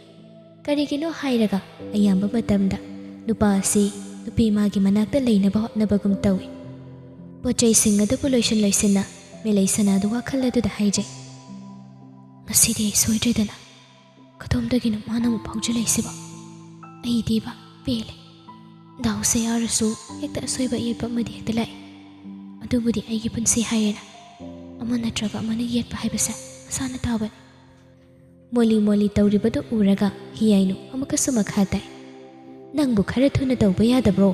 ꯀꯔꯤꯒꯤꯅꯣ ꯍꯥꯏꯔꯒ ꯑꯌꯥꯝꯕ ꯃꯇꯝꯗ ꯅꯨꯄꯥ ꯑꯁꯤ ꯅꯨꯄꯤ ꯃꯥꯒꯤ ꯃꯅꯥꯛꯇ ꯂꯩꯅꯕ ꯍꯣꯠꯅꯕꯒꯨꯝ ꯇꯧꯏ꯫ ꯄꯣꯠ ꯆꯩꯁꯤꯡ ꯑꯗꯨꯕꯨ ꯂꯣꯏꯁꯤꯟ ꯂꯣꯏꯁꯤꯟꯅ ꯃꯦꯂꯩꯁꯅꯥꯗꯨ ꯋꯥꯈꯜ ꯑꯗꯨꯗ ꯍꯥꯏꯖꯩ, "ꯉꯁꯤꯗꯤ ꯑꯩ ꯁꯣꯏꯗ꯭ꯔꯦꯗꯅ꯫ ꯀꯗꯣꯝꯗꯒꯤꯅꯣ ꯃꯥꯅ ꯑꯃꯨꯛ ꯐꯥꯎꯖꯤꯜꯂꯛꯏꯁꯤꯕꯣ? ꯑꯩꯗꯤꯕ ꯄꯦꯜꯂꯦ꯫ ꯗꯥꯎꯁꯦ ꯌꯥꯔꯁꯨ ꯍꯦꯛꯇ ꯑꯁꯣꯏꯕ ꯑꯌꯦꯠꯄ ꯑꯃꯗꯤ ꯍꯦꯛꯇ ꯂꯥꯛꯑꯦ꯫ ꯑꯗꯨꯕꯨꯗꯤ ꯑꯩꯒꯤ ꯄꯨꯟꯁꯤ ꯍꯥꯏꯔꯦꯅ꯫ ꯑꯃ ꯅꯠꯇ꯭ꯔꯒ ꯑꯃꯅ ꯌꯦꯠꯄ ꯍꯥꯏꯕꯁꯦ ꯃꯁꯥꯅ ꯇꯥꯕꯅꯤ꯫" ꯃꯣꯂꯤ ꯃꯣꯂꯤ ꯇꯧꯔꯤꯕꯗꯨ ꯎꯔꯒ ꯍꯤꯌꯥꯏꯅꯨ ꯑꯃꯨꯛꯀꯁꯨ ꯃꯈꯥ ꯇꯥꯏ꯫ "ꯅꯪꯕꯨ ꯈꯔ ꯊꯨꯅ ꯇꯧꯕ ꯌꯥꯗꯕ꯭ꯔꯣ?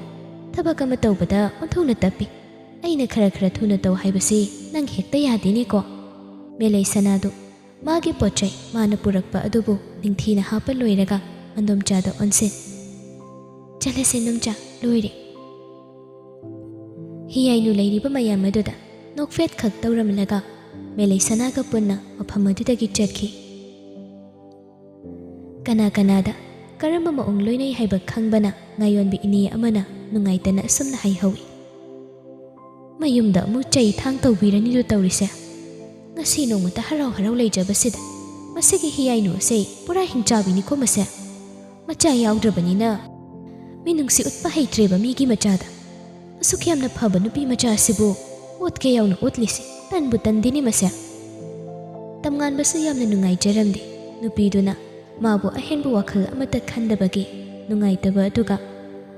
ꯊꯕꯛ ꯑꯃ ꯇꯧꯕꯗ ꯑꯣꯟꯊꯣꯛꯅ ꯇꯞꯄꯤ꯫ ꯑꯩꯅ ꯈꯔ ꯈꯔ ꯊꯨꯅ ꯇꯧ ꯍꯥꯏꯕꯁꯤ ꯅꯪ ꯍꯦꯛꯇ ꯌꯥꯗꯦꯅꯦꯀꯣ?" ꯃꯦꯂꯩ ꯁꯅꯥꯗꯨ ꯃꯥꯒꯤ ꯄꯣꯠ ꯆꯩ ꯃꯥꯅ ꯄꯨꯔꯛꯄ ꯑꯗꯨꯕꯨ ꯅꯤꯡꯊꯤꯅ ꯍꯥꯞꯄ ꯂꯣꯏꯔꯒ ꯃꯟꯗꯣꯝꯆꯥꯗ ꯑꯣꯟꯁꯤꯟ, "ꯆꯠꯂꯁꯦ ꯅꯣꯝꯆꯥ, ꯂꯣꯏꯔꯦ꯫" ꯍꯤꯌꯥꯏꯅꯨ ꯂꯩꯔꯤꯕ ꯃꯌꯥꯝ ꯑꯗꯨꯗ ꯅꯣꯛꯐꯦꯠ ꯈꯛ ꯇꯧꯔꯝꯂꯒ ꯃꯦꯂꯩ ꯁꯅꯥꯒ ꯄꯨꯟꯅ ꯃꯐꯝ ꯑꯗꯨꯗꯒꯤ ꯆꯠꯈꯤ꯫ ꯀꯅꯥ ꯀꯅꯥꯗ ꯀꯔꯝꯕ ꯃꯑꯣꯡ ꯂꯣꯏꯅꯩ ꯍꯥꯏꯕ ꯈꯪꯕꯅ ꯉꯥꯌꯣꯟꯕꯤ ꯏꯅꯦ ꯑꯃꯅ ꯅꯨꯡꯉꯥꯏꯇꯅ ꯑꯁꯨꯝꯅ ꯍꯥꯏꯍꯧꯏ, "ꯃꯌꯨꯝꯗ ꯑꯃꯨꯛ ꯆꯩ ꯊꯥꯡ ꯇꯧꯕꯤꯔꯅꯤꯗꯣ ꯇꯧꯔꯤꯁꯦ꯫ ꯉꯁꯤ ꯅꯣꯡꯃꯇ ꯍꯔꯥꯎ ꯍꯔꯥꯎ ꯂꯩꯖꯕꯁꯤꯗ ꯃꯁꯤꯒꯤ ꯍꯤꯌꯥꯏꯅꯨ ꯑꯁꯦ ꯄꯨꯔꯥ ꯍꯤꯡꯆꯥꯕꯤꯅꯤꯀꯣ ꯃꯁꯦ꯫ ꯃꯆꯥ ꯌꯥꯎꯗ꯭ꯔꯕꯅꯤꯅ ꯃꯤꯅꯨꯡꯁꯤ ꯎꯠꯄ ꯍꯩꯇ꯭ꯔꯦꯕ ꯃꯤꯒꯤ ꯃꯆꯥꯗ꯫ ꯑꯁꯨꯛ ꯌꯥꯝꯅ ꯐꯕ ꯅꯨꯄꯤ ꯃꯆꯥ ꯑꯁꯤꯕꯨ ꯑꯣꯠꯀꯦ ꯌꯥꯎꯅ ꯑꯣꯠꯂꯤꯁꯤ ꯇꯟꯕꯨ ꯇꯟꯗꯦꯅꯦ ꯃꯁꯦ꯫" ꯇꯝꯉꯥꯟꯕꯁꯨ ꯌꯥꯝꯅ ꯅꯨꯡꯉꯥꯏꯖꯔꯝꯗꯦ꯫ ꯅꯨꯄꯤꯗꯨꯅ ꯃꯥꯕꯨ ꯑꯍꯦꯟꯕ ꯋꯥꯈꯜ ꯑꯃꯠꯇ ꯈꯟꯗꯕꯒꯤ ꯅꯨꯡꯉꯥꯏꯇꯕ ꯑꯗꯨꯒ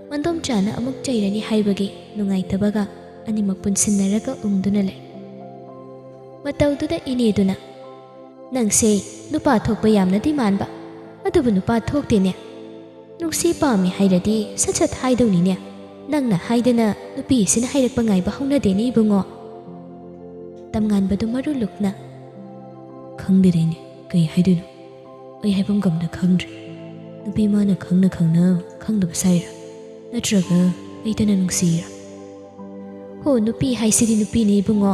ꯃꯟꯗꯣꯝꯆꯥꯅ ꯑꯃꯨꯛ ꯆꯩꯔꯅꯤ ꯍꯥꯏꯕꯒꯤ ꯅꯨꯡꯉꯥꯏꯇꯕꯒ ꯑꯅꯤꯃꯛ ꯄꯨꯟꯁꯤꯟꯅꯔꯒ ꯎꯪꯗꯨꯅ ꯂꯩ꯫ ꯃꯇꯧꯗꯨꯗ ꯏꯅꯦꯗꯨꯅ, "ꯅꯪꯁꯦ ꯅꯨꯄꯥ ꯊꯣꯛꯄ ꯌꯥꯝꯅꯗꯤ ꯃꯥꯟꯕ, ꯑꯗꯨꯕꯨ ꯅꯨꯄꯥ ꯊꯣꯛꯇꯦꯅꯦ꯫ ꯅꯨꯡꯁꯤ ꯄꯥꯝꯃꯤ ꯍꯥꯏꯔꯗꯤ ꯁꯠ ꯁꯠ ꯍꯥꯏꯗꯧꯅꯤꯅꯦ꯫ ꯅꯪꯅ ꯍꯥꯏꯗꯅ ꯅꯨꯄꯤ ꯑꯁꯤꯅ ꯍꯥꯏꯔꯛꯄ ꯉꯥꯏꯕ ꯍꯧꯅꯗꯦꯅꯦ ꯏꯕꯨꯡꯉꯣ꯫" ꯇꯝꯉꯥꯟꯕꯗꯨ ꯃꯔꯨ ꯂꯨꯛꯅ, "ꯈꯪꯗꯦꯗ ꯏꯅꯦ, ꯀꯩ ꯍꯥꯏꯗꯣꯏꯅꯣ? ꯑꯩ ꯍꯥꯏꯐꯝ ꯈꯪꯗ ꯈꯪꯗ꯭ꯔꯦ꯫ ꯅꯨꯄꯤ ꯃꯥꯅ ꯈꯪꯅ ꯈꯪꯅ ꯈꯪꯗꯕ ꯁꯥꯏꯔꯥ? ꯅꯠꯇ꯭ꯔꯒ ꯑꯩꯇꯅ ꯅꯨꯡꯁꯤꯔꯥ?" "ꯍꯣ, ꯅꯨꯄꯤ ꯍꯥꯏꯁꯤꯗꯤ ꯅꯨꯄꯤꯅꯤ ꯏꯕꯨꯡꯉꯣ꯫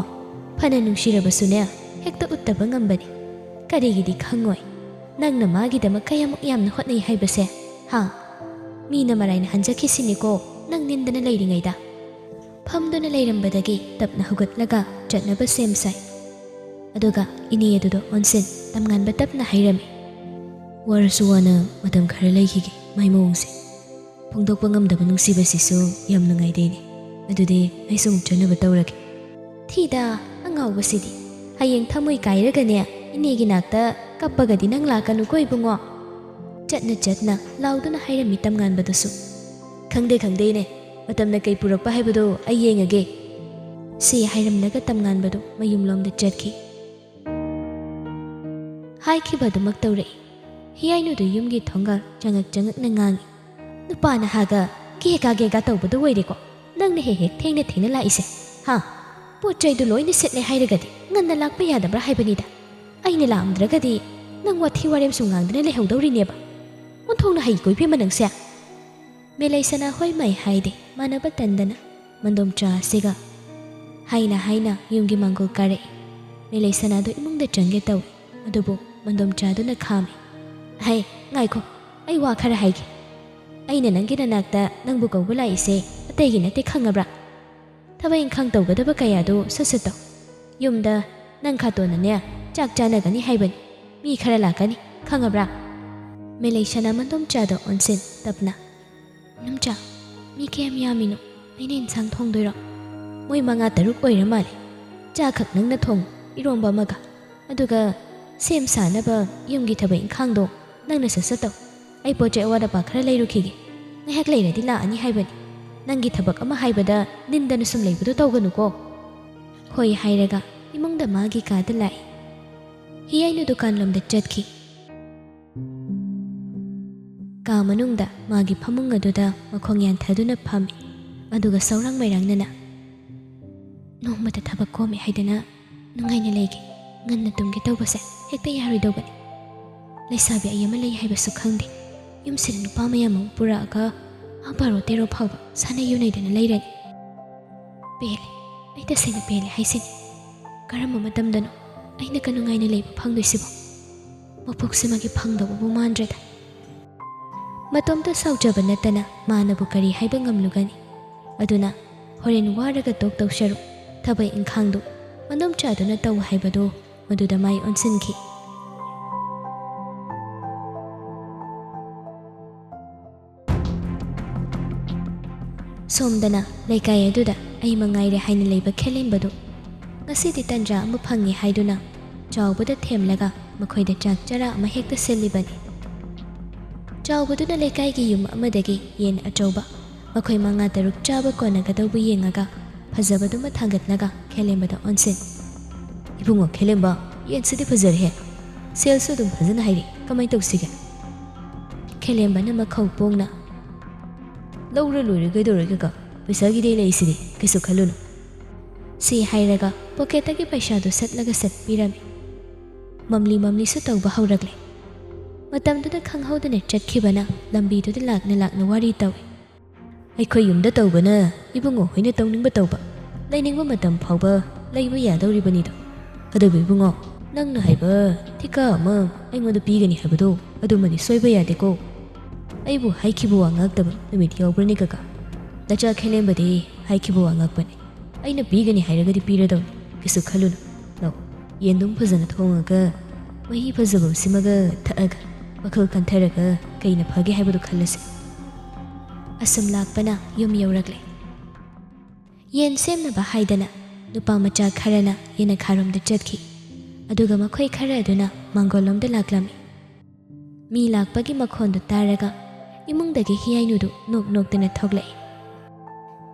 ꯐꯅ ꯅꯨꯡꯁꯤꯔꯕꯁꯨꯅꯦ, ꯍꯦꯛꯇ ꯎꯠꯇꯕ ꯉꯝꯕꯅꯤ꯫ ꯀꯔꯤꯒꯤꯗꯤ ꯈꯪꯉꯣꯏ? ꯅꯪꯅ ꯃꯥꯒꯤꯗꯃꯛ ꯀꯌꯥꯃꯨꯛ ꯌꯥꯝꯅ ꯍꯣꯠꯅꯩ ꯍꯥꯏꯕꯁꯦ, ꯍꯥ? ꯃꯤꯅ ꯃꯔꯥꯏꯅ ꯍꯟꯖꯈꯤꯁꯤꯅꯤꯀꯣ, ꯅꯪ ꯅꯤꯟꯗꯅ ꯂꯩꯔꯤꯉꯩꯗ꯫" ꯐꯝꯗꯨꯅ ꯂꯩꯔꯝꯕꯗꯒꯤ ꯇꯞꯅ ꯍꯧꯒꯠꯂꯒ ꯆꯠꯅꯕ ꯁꯦꯝ ꯁꯥꯏ꯫ ꯑꯗꯨꯒ ꯏꯅꯦ ꯑꯗꯨꯗ ꯑꯣꯟꯁꯤꯟ ꯇꯝꯉꯥꯟꯕ ꯇꯞꯅ ꯍꯥꯏꯔꯝꯃꯤ, "ꯋꯥꯔꯁꯨ ꯋꯥꯅ ꯃꯇꯝ ꯈꯔ ꯂꯩꯈꯤꯒꯦ꯫ ꯃꯥꯏ ꯃꯑꯣꯡꯁꯦ ꯐꯣꯡꯗꯣꯛꯄ ꯉꯝꯗꯕ ꯅꯨꯡꯁꯤꯕꯁꯤꯁꯨ ꯌꯥꯝ ꯅꯨꯡꯉꯥꯏꯗꯦꯅꯦ꯫ ꯑꯗꯨꯗꯤ ꯑꯩꯁꯨ ꯑꯃꯨꯛ ꯆꯠꯅꯕ ꯇꯧꯔꯒꯦ꯫" "ꯊꯤꯗ, ꯑꯉꯥꯎꯕꯁꯤꯗꯤ꯫ ꯍꯌꯦꯡ ꯊꯃꯣꯏ ꯀꯥꯏꯔꯒꯅꯦ ꯏꯅꯦꯒꯤ ꯅꯥꯛꯇ ꯀꯞꯄꯒꯗꯤ ꯅꯪ ꯂꯥꯛꯀꯅꯨꯀꯣ ꯏꯕꯨꯡꯉꯣ꯫" ꯆꯠꯅ ꯆꯠꯅ ꯂꯥꯎꯗꯨꯅ ꯍꯥꯏꯔꯝꯃꯤ ꯇꯝꯉꯥꯟꯕꯗꯨꯁꯨ꯫ "ꯈꯪꯗꯦ, ꯈꯪꯗꯦ ꯏꯅꯦ꯫ ꯃꯇꯝꯅ ꯀꯩ ꯄꯨꯔꯛꯄ ꯍꯥꯏꯕꯗꯣ ꯑꯩ ꯌꯦꯡꯉꯒꯦ꯫" ꯁꯤ ꯍꯥꯏꯔꯝꯂꯒ ꯇꯝꯉꯥꯟꯕꯗꯨ ꯃꯌꯨꯝꯂꯣꯝꯗ ꯆꯠꯈꯤ꯫ ꯍꯥꯏꯈꯤꯕ ꯑꯗꯨꯃꯛ ꯇꯧꯔꯛꯏ꯫ ꯍꯤꯌꯥꯏꯅꯨꯗꯨ ꯌꯨꯝꯒꯤ ꯊꯣꯡꯒꯥꯜ ꯆꯪꯉꯛ ꯆꯪꯉꯛꯅ ꯉꯥꯡꯉꯤ꯫ ꯅꯨꯄꯥ ꯅꯍꯥꯒ ꯒꯦꯒꯥ ꯒꯦꯒꯥ ꯇꯧꯕꯗꯣ ꯑꯣꯏꯔꯦꯀꯣ ꯅꯪꯅ ꯍꯦꯛ ꯍꯦꯛ ꯊꯦꯡꯅ ꯊꯦꯡꯅ ꯂꯥꯛꯏꯁꯦ꯫ ꯍꯥ? ꯄꯣꯠ ꯆꯩꯗꯨ ꯂꯣꯏꯅ ꯁꯤꯠꯂꯦ ꯍꯥꯏꯔꯒꯗꯤ ꯉꯟꯅ ꯂꯥꯛꯄ ꯌꯥꯗꯕ꯭ꯔꯥ ꯍꯥꯏꯕꯅꯤꯗ꯫ ꯑꯩꯅ ꯂꯥꯛꯑꯝꯗ꯭ꯔꯒꯗꯤ ꯅꯪ ꯋꯥꯊꯤ ꯋꯥꯔꯦꯝꯁꯨ ꯉꯥꯡꯗꯅ ꯂꯩꯍꯧꯗꯧꯔꯤꯅꯦꯕ꯫ ꯑꯣꯟꯊꯣꯛꯅ ꯍꯩꯀꯣ ꯏꯕꯦꯝꯃ ꯅꯪꯁꯦ꯫ ꯃꯦꯂꯩꯁꯅꯥ ꯍꯣꯏ ꯃꯥꯏ ꯍꯥꯏꯗꯦ, ꯃꯥꯟꯅꯕ ꯇꯟꯗꯅ ꯃꯟꯗꯣꯝꯆꯥ ꯑꯁꯤꯒ꯫ ꯍꯥꯏꯅ ꯍꯥꯏꯅ ꯌꯨꯝꯒꯤ ꯃꯥꯡꯒꯣꯜ ꯀꯥꯔꯛꯏ꯫ ꯃꯦꯂꯩꯁꯅꯥꯗꯣ ꯏꯃꯨꯡꯗ ꯆꯪꯒꯦ ꯇꯧꯏ, ꯑꯗꯨꯕꯨ ꯃꯟꯗꯣꯝꯆꯥꯗꯨꯅ ꯈꯥꯝꯃꯤ꯫ ꯍꯩ, ꯉꯥꯏꯈꯣ, ꯑꯩ ꯋꯥ ꯈꯔ ꯍꯥꯏꯒꯦ꯫ ꯑꯩꯅ ꯅꯪꯒꯤ ꯅꯅꯥꯛꯇ ꯅꯪꯕꯨ ꯀꯧꯕ ꯂꯥꯛꯏꯁꯦ ꯑꯇꯩꯒꯤ ꯅꯠꯇꯦ, ꯈꯪꯉꯕ꯭ꯔꯥ? ꯊꯕꯛ ꯏꯪꯈꯥꯡ ꯇꯧꯒꯗꯕ ꯀꯌꯥꯗꯨ ꯁꯠ ꯁꯠ ꯇꯧ꯫ ꯌꯨꯝꯗ ꯅꯪ ꯈꯥꯇꯣꯟꯅꯅꯦ ꯆꯥꯛ ꯆꯥꯅꯒꯅꯤ ꯍꯥꯏꯕꯅꯤ, ꯃꯤ ꯈꯔ ꯂꯥꯛꯀꯅꯤ, ꯈꯪꯉꯕ꯭ꯔꯥ? ꯃꯦꯂꯩꯁꯅꯥ ꯃꯟꯗꯣꯝꯆꯥꯗ ꯑꯣꯟꯁꯤꯟ ꯇꯞꯅ꯫ ꯃꯟꯗꯣꯝꯆꯥ, ꯃꯤ ꯀꯌꯥꯝ ꯌꯥꯝꯃꯤꯅꯣ? ꯑꯩꯅ ꯏꯟꯁꯥꯡ ꯊꯣꯡꯗꯣꯏꯔꯣ? ꯃꯣꯏ ꯃꯉꯥ ꯇꯔꯨꯛ ꯑꯣꯏꯔ ꯃꯥꯜꯂꯦ꯫ ꯆꯥ ꯈꯛ ꯅꯪꯅ ꯊꯣꯡꯉꯨ, ꯏꯔꯣꯝꯕ ꯑꯃꯒ꯫ ꯑꯗꯨꯒ ꯁꯦꯝ ꯁꯥꯅꯕ ꯌꯨꯝꯒꯤ ꯊꯕꯛ ꯏꯪꯈꯥꯡꯗꯣ ꯅꯪꯅ ꯁꯠ ꯁꯠ ꯇꯧ꯫ ꯑꯩ ꯄꯣꯠ ꯆꯩ ꯑꯋꯥꯠ ꯑꯄꯥ ꯈꯔ ꯂꯩꯔꯨꯈꯤꯒꯦ꯫ ꯉꯥꯏꯍꯥꯛ ꯂꯩꯔꯗꯤ ꯂꯥꯛꯑꯅꯤ ꯍꯥꯏꯕꯅꯤ꯫ ꯅꯪꯒꯤ ꯊꯕꯛ ꯑꯃ ꯍꯥꯏꯕꯗ ꯅꯤꯟꯗꯅ ꯁꯨꯝ ꯂꯩꯕꯗꯣ ꯇꯧꯒꯅꯨꯀꯣ꯫ ꯍꯣꯏ ꯍꯥꯏꯔꯒ ꯏꯃꯨꯡꯗ ꯃꯥꯒꯤ ꯀꯥꯗ ꯂꯥꯛꯏ꯫ ꯍꯤꯌꯥꯏꯅꯨ ꯗꯨꯀꯥꯟꯂꯣꯝꯗ ꯆꯠꯈꯤ꯫ ꯀꯥ ꯃꯅꯨꯡꯗ ꯃꯥꯒꯤ ꯐꯃꯨꯡ ꯑꯗꯨꯗ ꯃꯈꯣꯡ ꯌꯥꯟꯊꯗꯨꯅ ꯐꯝꯃꯤ꯫ ꯑꯗꯨꯒ ꯁꯧꯔꯥꯡ ꯃꯩꯔꯥꯡꯅꯅ, "ꯅꯣꯡꯃꯇ ꯊꯕꯛ ꯀꯣꯝꯃꯦ ꯍꯥꯏꯗꯅ ꯅꯨꯡꯉꯥꯏꯅ ꯂꯩꯒꯦ꯫ ꯉꯟꯅ ꯇꯨꯝꯒꯦ ꯇꯧꯕꯁꯦ ꯍꯦꯛꯇ ꯌꯥꯔꯣꯏꯗꯧꯕꯅꯤ꯫ ꯂꯩꯁꯥꯕꯤ ꯑꯩ ꯑꯃ ꯂꯩ ꯍꯥꯏꯕꯁꯨ ꯈꯪꯗꯦ꯫ ꯌꯨꯝꯁꯤꯗ ꯅꯨꯄꯥ ꯃꯌꯥꯝ ꯑꯃ ꯄꯨꯔꯛꯑꯒ ꯑꯥ ꯕꯥꯔꯣ ꯇꯦꯔꯣ ꯐꯥꯎꯕ ꯁꯥꯟꯅ ꯌꯨꯅꯩꯗꯅ ꯂꯩꯔꯅꯤ꯫ ꯄꯦꯜꯂꯦ, ꯑꯩ ꯇꯁꯦꯡꯅ ꯄꯦꯜꯂꯦ ꯍꯥꯏꯁꯤꯅꯤ꯫ ꯀꯔꯝꯕ ꯃꯇꯝꯗꯅꯣ ꯑꯩꯅ ꯀ ꯅꯨꯡꯉꯥꯏꯅ ꯂꯩꯕ ꯐꯪꯗꯣꯏꯁꯤꯕꯣ? ꯃꯄꯣꯛꯁꯤꯃꯒꯤ ꯐꯪꯗꯧꯕꯕꯨ ꯃꯥꯟꯗ꯭ꯔꯦꯗ꯫" ꯃꯇꯣꯝꯇ ꯁꯥꯎꯖꯕ ꯅꯠꯇꯅ ꯃꯥꯅꯕꯨ ꯀꯔꯤ ꯍꯥꯏꯕ ꯉꯝꯂꯨꯒꯅꯤ? ꯑꯗꯨꯅ ꯍꯣꯔꯦꯟ ꯋꯥꯔꯒ ꯇꯣꯛ ꯇꯧ ꯁꯔꯨꯛ ꯊꯕꯛ ꯏꯪꯈꯥꯡꯗꯨ ꯃꯅꯨꯡ ꯆꯥꯗꯨꯅ ꯇꯧ ꯍꯥꯏꯕꯗꯨ ꯃꯗꯨꯗ ꯃꯥꯏ ꯑꯣꯟꯁꯤꯟꯈꯤ꯫ ꯁꯣꯝꯗꯅ ꯂꯩꯀꯥꯏ ꯑꯗꯨꯗ ꯑꯩ ꯃꯉꯥꯏꯔꯦ ꯍꯥꯏꯅ ꯂꯩꯕ ꯈꯦꯂꯦꯝꯕꯗꯨ ꯉꯁꯤꯗꯤ ꯇꯟꯖꯥ ꯑꯃ ꯐꯪꯉꯤ ꯍꯥꯏꯗꯨꯅ ꯆꯥꯎꯕꯗ ꯊꯦꯝꯂꯒ ꯃꯈꯣꯏꯗ ꯆꯥꯛ ꯆꯔꯥ ꯑꯃ ꯍꯦꯛꯇ ꯁꯤꯜꯂꯤꯕꯅꯤ꯫ ꯆꯥꯎꯕꯗꯨꯅ ꯂꯩꯀꯥꯏꯒꯤ ꯌꯨꯝ ꯑꯃꯗꯒꯤ ꯌꯦꯟ ꯑꯆꯧꯕ ꯃꯈꯣꯏ ꯃꯉꯥ ꯇꯔꯨꯛ ꯆꯥꯕ ꯀꯣꯟꯅꯒꯗꯧꯕ ꯌꯦꯡꯉꯒ ꯐꯖꯕꯗꯨꯃ ꯊꯥꯡꯒꯠꯂꯒ ꯈꯦꯂꯦꯝꯕꯗ ꯑꯣꯟꯁꯤꯟ꯫ "ꯏꯕꯨꯡꯉꯣ ꯈꯦꯂꯦꯝꯕ, ꯌꯦꯟꯁꯤꯗꯤ ꯐꯖꯔꯦꯍꯦ꯫ ꯁꯦꯜꯁꯨ ꯑꯗꯨꯝ ꯐꯖꯅ ꯍꯥꯏꯔꯤ꯫ ꯀꯃꯥꯏ ꯇꯧꯁꯤꯒꯦ?" ꯈꯦꯂꯦꯝꯕꯅ ꯃꯈꯧ ꯄꯣꯡꯅ, "ꯂꯧꯔ ꯂꯣꯏꯔꯦ, ꯀꯩꯗꯧꯔꯒꯦ ꯀꯀꯥ? ꯄꯩꯁꯥꯒꯤꯗꯤ ꯂꯩꯁꯤꯗꯤ, ꯀꯩꯁꯨ ꯈꯜꯂꯨꯅꯨ"꯫ ꯁꯤ ꯍꯥꯏꯔꯒ ꯄꯣꯀꯦꯠꯇꯒꯤ ꯄꯩꯁꯥꯗꯨ ꯁꯠꯂꯒ ꯁꯠ ꯄꯤꯔꯝꯃꯤ꯫ ꯃꯝꯂꯤ ꯃꯝꯂꯤꯁꯨ ꯇꯧꯕ ꯍꯧꯔꯛꯂꯦ꯫ ꯃꯇꯝꯗꯨꯗ ꯈꯪꯍꯧꯗꯅ ꯆꯠꯈꯤꯕꯅ ꯂꯝꯕꯤꯗꯨꯗ ꯂꯥꯛꯅ ꯂꯥꯛꯅ ꯋꯥꯔꯤ ꯇꯧꯏ꯫ "ꯑꯩꯈꯣꯏ ꯌꯨꯝꯗ ꯇꯧꯕꯅ ꯏꯕꯨꯡꯉꯣ ꯍꯣꯏꯅ ꯇꯧꯅꯤꯡꯕ ꯇꯧꯕ, ꯂꯩꯅꯤꯡꯕ ꯃꯇꯝ ꯐꯥꯎꯕ ꯂꯩꯕ ꯌꯥꯗꯧꯔꯤꯕꯅꯤꯗꯣ꯫ ꯑꯗꯨꯕꯨ ꯏꯕꯨꯡꯉꯣ, ꯅꯪꯅ ꯍꯥꯏꯕ ꯊꯤꯀꯥ ꯑꯃ ꯑꯩꯉꯣꯟꯗ ꯄꯤꯒꯅꯤ ꯍꯥꯏꯕꯗꯣ, ꯑꯗꯨꯃꯗꯤ ꯁꯣꯏꯕ ꯌꯥꯗꯦꯀꯣ꯫ ꯑꯩꯕꯨ ꯍꯥꯏꯈꯤꯕ ꯋꯥ ꯉꯥꯛꯇꯕ ꯅꯨꯃꯤꯠ ꯌꯥꯎꯕ꯭ꯔꯅꯦ ꯀꯀꯥ? ꯅꯆꯥ ꯈꯦꯂꯦꯝꯕꯗꯤ ꯍꯥꯏꯈꯤꯕ ꯋꯥ ꯉꯥꯛꯄꯅꯤ꯫ ꯑꯩꯅ ꯄꯤꯒꯅꯤ ꯍꯥꯏꯔꯒꯗꯤ ꯄꯤꯔꯗꯧꯅꯤ, ꯀꯩꯁꯨ ꯈꯜꯂꯨꯅꯨ꯫ ꯂꯧ, ꯌꯦꯟꯗꯨꯝ ꯐꯖꯅ ꯊꯣꯡꯉꯒ ꯃꯍꯤ ꯐꯖꯕ ꯁꯤꯃꯒ ꯊꯛꯑꯒ ꯋꯥꯈꯜ ꯈꯟꯊꯔꯒ ꯀꯩꯅ ꯐꯒꯦ ꯍꯥꯏꯕꯗꯨ ꯈꯜꯂꯁꯤ"꯫ ꯑꯁꯨꯝ ꯂꯥꯛꯄꯅ ꯌꯨꯝ ꯌꯧꯔꯛꯂꯦ꯫ ꯌꯦꯟ ꯁꯦꯝꯅꯕ ꯍꯥꯏꯗꯅ ꯅꯨꯄꯥ ꯃꯆꯥ ꯈꯔꯅ ꯌꯦꯅꯈꯥꯔꯣꯝꯗ ꯆꯠꯈꯤ꯫ ꯑꯗꯨꯒ ꯃꯈꯣꯏ ꯈꯔ ꯑꯗꯨꯅ ꯃꯥꯡꯒꯣꯜꯂꯣꯝꯗ ꯂꯥꯛꯂꯝꯃꯤ꯫ ꯃꯤ ꯂꯥꯛꯄꯒꯤ ꯃꯈꯣꯟꯗꯨ ꯇꯥꯔꯒ ꯏꯃꯨꯡꯗꯒꯤ ꯍꯤꯌꯥꯏꯅꯨꯗꯨ ꯅꯣꯛ ꯅꯣꯛꯇꯅ ꯊꯣꯛꯂꯛꯏ꯫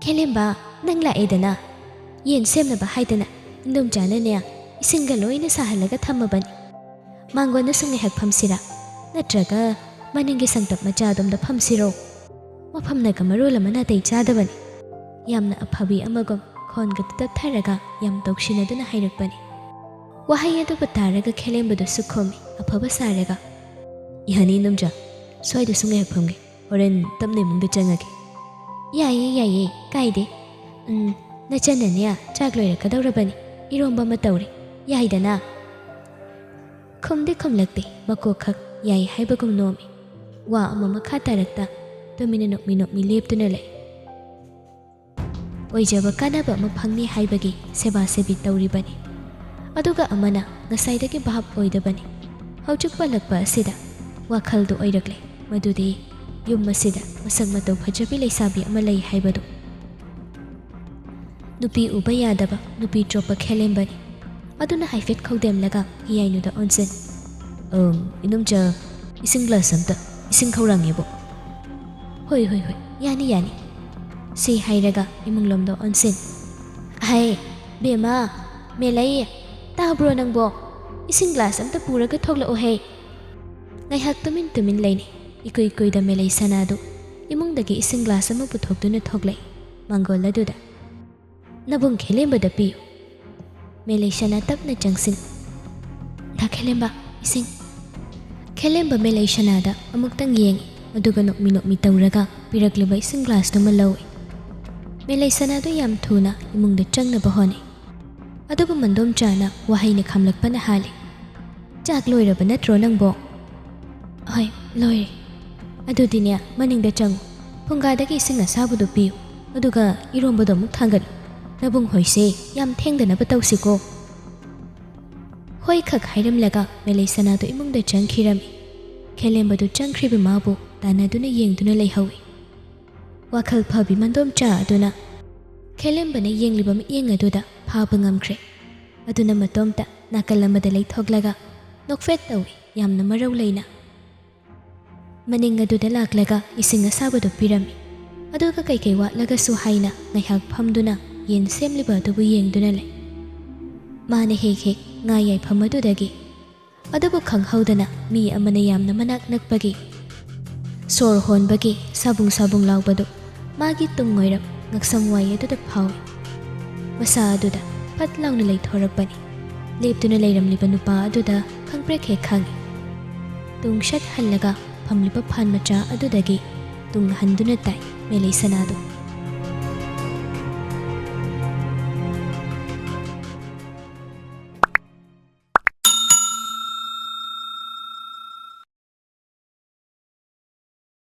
"ꯈꯦꯂꯦꯝꯕ, ꯅꯪ ꯂꯥꯛꯑꯦꯗꯅ꯫ ꯌꯦꯟ ꯁꯦꯝꯅꯕ ꯍꯥꯏꯗꯅ ꯏꯟꯗꯣꯝꯆꯥꯅꯅꯦ ꯏꯁꯤꯡꯒ ꯂꯣꯏꯅ ꯁꯥꯍꯜꯂꯒ ꯊꯝꯃꯕꯅꯤ꯫ ꯃꯥꯡꯒꯣꯟꯗꯁꯨ ꯉꯥꯏꯍꯥꯛ ꯐꯝꯁꯤꯔꯥ? ꯅꯠꯇ꯭ꯔꯒ ꯃꯅꯤꯡꯒꯤ ꯁꯪꯇꯞ ꯃꯆꯥ ꯑꯗꯣꯝꯗ ꯐꯝꯁꯤꯔꯣ? ꯃꯐꯝꯅꯒ ꯃꯔꯣꯜ ꯑꯃ ꯅꯥꯇꯩ ꯆꯥꯗꯕꯅꯤ"꯫ ꯌꯥꯝꯅ ꯑꯐꯕꯤ ꯑꯃꯒꯨꯝ ꯈꯣꯟꯒꯗꯨ ꯇꯞꯊꯔꯒ ꯌꯥꯝ ꯇꯧꯁꯤꯟꯅꯗꯨꯅ ꯍꯥꯏꯔꯛꯄꯅꯤ꯫ ꯋꯥꯍꯩ ꯑꯗꯨꯕꯨ ꯇꯥꯔꯒ ꯈꯦꯂꯦꯝꯕꯗꯨꯁꯨ ꯈꯨꯝꯃꯤ ꯑꯐꯕ ꯁꯥꯔꯒ, "ꯌꯥꯅꯤ ꯏꯟꯗꯣꯝꯆꯥ, ꯁ꯭ꯋꯥꯏꯗꯁꯨ ꯉꯥꯏꯍꯥꯛ ꯐꯝꯒꯦ, ꯍꯣꯔꯦꯟ ꯇꯞꯅ ꯏꯃꯨꯡꯗ ꯆꯪꯉꯒꯦ"꯫ "ꯌꯥꯏꯌꯦ, ꯌꯥꯏꯌꯦ, ꯀꯥꯏꯗꯦ꯫ ꯎꯝ, ꯅꯆꯟꯅꯅꯦ ꯆꯥꯛ ꯂꯣꯏꯔꯛꯀꯗꯧꯔꯕꯅꯤ, ꯏꯔꯣꯝꯕ ꯑꯃ ꯇꯧꯔꯦ, ꯌꯥꯏꯗꯅ"꯫ ꯈꯨꯝꯗꯤ ꯈꯨꯝꯂꯛꯇꯦ, ꯃꯀꯣꯛꯈꯛ ꯌꯥꯏ ꯍꯥꯏꯕꯒꯨꯝ ꯅꯣꯝꯃꯤ꯫ ꯋꯥ ꯑꯃ ꯃꯈꯥ ꯇꯥꯔꯛꯇ ꯇꯨꯃꯤꯟꯅ ꯅꯣꯛꯃꯤ ꯅꯣꯛꯃꯤ ꯂꯦꯞꯇꯨꯅ ꯂꯩ꯫ ꯑꯣꯏꯖꯕ ꯀꯥꯟꯅꯕ ꯑꯃ ꯐꯪꯅꯤ ꯍꯥꯏꯕꯒꯤ ꯁꯦꯕꯥ ꯁꯦꯕꯤ ꯇꯧꯔꯤꯕꯅꯤ꯫ ꯑꯗꯨꯒ ꯑꯃꯅ ꯉꯁꯥꯏꯗꯒꯤ ꯚꯥꯞ ꯑꯣꯏꯗꯕꯅꯤ꯫ ꯍꯧꯖꯤꯛ ꯄꯜꯂꯛꯄ ꯑꯁꯤꯗ ꯋꯥꯈꯜꯗꯨ ꯑꯣꯏꯔꯛꯂꯦ, ꯃꯗꯨꯗꯤ ꯌꯨꯝ ꯑꯁꯤꯗ ꯃꯁꯛ ꯃꯇꯧ ꯐꯖꯕꯤ ꯂꯩꯁꯥꯕꯤ ꯑꯃ ꯂꯩ ꯍꯥꯏꯕꯗꯨ꯫ ꯅꯨꯄꯤ ꯎꯕ ꯌꯥꯗꯕ ꯅꯨꯄꯤ ꯆꯣꯞꯄ ꯈꯦꯂꯦꯝꯕꯅꯤ꯫ ꯑꯗꯨꯅ ꯍꯥꯏꯐꯦꯠ ꯈꯧꯗꯦꯝꯂꯒ ꯍꯤꯌꯥꯏꯅꯨꯗ ꯑꯣꯟꯁꯤꯟ, "ꯑꯝ, ꯏꯅꯨꯝꯆꯥ, ꯏꯁꯤꯡ ꯒ꯭ꯂꯥꯁ ꯑꯝꯇ, ꯏꯁꯤꯡ ꯈꯧꯔꯥꯡꯉꯦꯕꯣ"꯫ "ꯍꯣꯏ, ꯍꯣꯏ, ꯍꯣꯏ, ꯌꯥꯅꯤ, ꯌꯥꯅꯤ"꯫ ꯁꯤ ꯍꯥꯏꯔꯒ ꯏꯃꯨꯡꯂꯣꯝꯗ ꯑꯣꯟꯁꯤꯟ, "ꯍꯥꯏ, ꯕꯦꯝꯃ, ꯃꯦꯂꯩ, ꯇꯥꯕ꯭ꯔꯣ ꯅꯪꯕꯣ? ꯏꯁꯤꯡ ꯒ꯭ꯂꯥꯁ ꯑꯝꯇ ꯄꯨꯔꯒ ꯊꯣꯛꯂꯛꯑꯣꯍꯦ"꯫ ꯉꯥꯏꯍꯥꯛ ꯇꯨꯃꯤꯟ ꯇꯨꯃꯤꯟ ꯂꯩꯅꯩ꯫ ꯏꯀꯨꯏ ꯀꯨꯏꯗ ꯃꯦꯂꯩ ꯁꯅꯥꯗꯨ ꯏꯃꯨꯡ ꯗꯒꯤ ꯏꯁꯤꯡ ꯒ꯭ꯂꯥꯁ ꯑꯃ ꯄꯨꯊꯣꯛꯇꯨꯅ ꯊꯣꯛꯂꯛꯏ꯫ ꯃꯥꯡꯒꯣꯜ ꯑꯗꯨꯗ, "ꯅꯕꯨꯡ ꯈꯦꯂꯦꯝꯕꯗ ꯄꯤꯌꯨ꯫" ꯃꯦꯂꯩꯁꯅꯥ ꯇꯞꯅ ꯆꯪꯁꯤꯟ, "ꯗꯥ ꯈꯦꯂꯦꯝꯕ, ꯏꯁꯤꯡ꯫" ꯈꯦꯂꯦꯝꯕ ꯃꯦꯂꯩꯁꯅꯥꯗ ꯑꯃꯨꯛꯇꯪ ꯌꯦꯡꯉꯤ, ꯑꯗꯨꯒ ꯅꯣꯛꯃꯤ ꯅꯣꯛꯃꯤ ꯇꯧꯔꯒ ꯄꯤꯔꯛꯂꯤꯕ ꯏꯁꯤꯡ ꯒ꯭ꯂꯥꯁꯇꯨꯃ ꯂꯧꯏ꯫ ꯃꯦꯂꯩꯁꯅꯥꯗꯨ ꯌꯥꯝ ꯊꯨꯅ ꯏꯃꯨꯡꯗ ꯆꯪꯅꯕ ꯍꯣꯠꯅꯩ꯫ ꯑꯗꯨꯕꯨ ꯃꯟꯗꯣꯝꯆꯥꯅ ꯋꯥꯍꯩꯅ ꯈꯥꯝꯂꯛꯄꯅ ꯍꯥꯜꯂꯤ, "ꯆꯥꯛ ꯂꯣꯏꯔꯕ ꯅꯠꯇ꯭ꯔꯣ ꯅꯪꯕꯣ?" "ꯍꯣꯏ, ꯂꯣꯏꯔꯦ꯫" "ꯑꯗꯨꯗꯤꯅꯦ, ꯃꯅꯤꯡꯗ ꯆꯪꯉꯨ꯫ ꯐꯨꯡꯒꯥꯗꯒꯤ ꯏꯁꯤꯡ ꯑꯁꯥꯕꯗꯨ ꯄꯤꯌꯨ, ꯑꯗꯨꯒ ꯏꯔꯣꯝꯕꯗꯣ ꯑꯃꯨꯛ ꯊꯥꯡꯒꯠꯂꯨ꯫ ꯅꯕꯨꯡ ꯍꯣꯏꯁꯦ ꯌꯥꯝ ꯊꯦꯡꯗꯅꯕ ꯇꯧꯁꯤꯀꯣ꯫" ꯍꯣꯏ ꯈꯛ ꯍꯥꯏꯔꯝꯂꯒ ꯃꯦꯂꯩꯁꯅꯥꯗꯨ ꯏꯃꯨꯡꯗ ꯆꯪꯈꯤꯔꯝꯃꯤ꯫ ꯈꯦꯂꯦꯝꯕꯗꯨ ꯆꯪꯈ꯭ꯔꯤꯕ ꯃꯥꯕꯨ ꯇꯥꯟꯅꯗꯨꯅ ꯌꯦꯡꯗꯨꯅ ꯂꯩꯍꯧꯏ꯫ ꯋꯥꯈꯜ ꯐꯕꯤ ꯃꯟꯗꯣꯝꯆꯥ ꯑꯗꯨꯅ ꯈꯦꯂꯦꯝꯕꯅ ꯌꯦꯡꯂꯤꯕ ꯃꯤꯠꯌꯦꯡ ꯑꯗꯨꯗ ꯐꯥꯕ ꯉꯝꯈ꯭ꯔꯦ꯫ ꯑꯗꯨꯅ ꯃꯇꯣꯝꯇ ꯅꯥꯀꯜ ꯑꯃꯗ ꯂꯩꯊꯣꯛꯂꯒ ꯅꯣꯛꯐꯦꯠ ꯇꯧꯏ, ꯌꯥꯝꯅ ꯃꯔꯧ ꯂꯩꯅ꯫ ꯃꯅꯤꯡ ꯑꯗꯨꯗ ꯂꯥꯛꯂꯒ ꯏꯁꯤꯡ ꯑꯁꯥꯕꯗꯨ ꯄꯤꯔꯝꯃꯤ꯫ ꯑꯗꯨꯒ ꯀꯩꯀꯩ ꯋꯥꯠꯂꯒꯁꯨ ꯍꯥꯏꯅ ꯉꯥꯏꯍꯥꯛ ꯐꯝꯗꯨꯅ ꯌꯦꯟ ꯁꯦꯝꯂꯤꯕ ꯑꯗꯨꯕꯨ ꯌꯦꯡꯗꯨꯅ ꯂꯩ꯫ ꯃꯥꯅ ꯍꯦꯛ ꯍꯦꯛ ꯉꯥ ꯌꯥꯏꯐꯝ ꯑꯗꯨꯗꯒꯤ, ꯑꯗꯨꯕꯨ ꯈꯪꯍꯧꯗꯅ ꯃꯤ ꯑꯃꯅ ꯌꯥꯝꯅ ꯃꯅꯥꯛ ꯅꯛꯄꯒꯤ ꯁꯣꯔ ꯍꯣꯟꯕꯒꯤ ꯁꯥꯕꯨꯡ ꯁꯥꯕꯨꯡ ꯂꯥꯎꯕꯗꯨ ꯃꯥꯒꯤ ꯇꯨꯡ ꯑꯣꯏꯔꯞ ꯉꯛꯁꯝ ꯋꯥꯏ ꯑꯗꯨꯗ ꯐꯥꯎꯏ꯫ ꯃꯁꯥ ꯑꯗꯨꯗ ꯐꯠ ꯂꯥꯎꯅ ꯂꯩꯊꯣꯔꯛꯄꯅꯤ꯫ ꯂꯦꯞꯇꯨꯅ ꯂꯩꯔꯝꯂꯤꯕ ꯅꯨꯄꯥ ꯑꯗꯨꯗ ꯈꯪꯄ꯭ꯔꯦꯛ ꯍꯦꯛ ꯈꯪꯏ꯫ ꯇꯨꯡ ꯁꯠ ꯍꯜꯂꯒ ꯐꯝꯂꯤꯕ ꯐꯥꯟ ꯃꯆꯥ ꯑꯗꯨꯗꯒꯤ ꯇꯨꯡ ꯍꯟꯗꯨꯅ ꯇꯥꯏ ꯃꯦꯂꯩꯁꯅꯥꯗꯨ꯫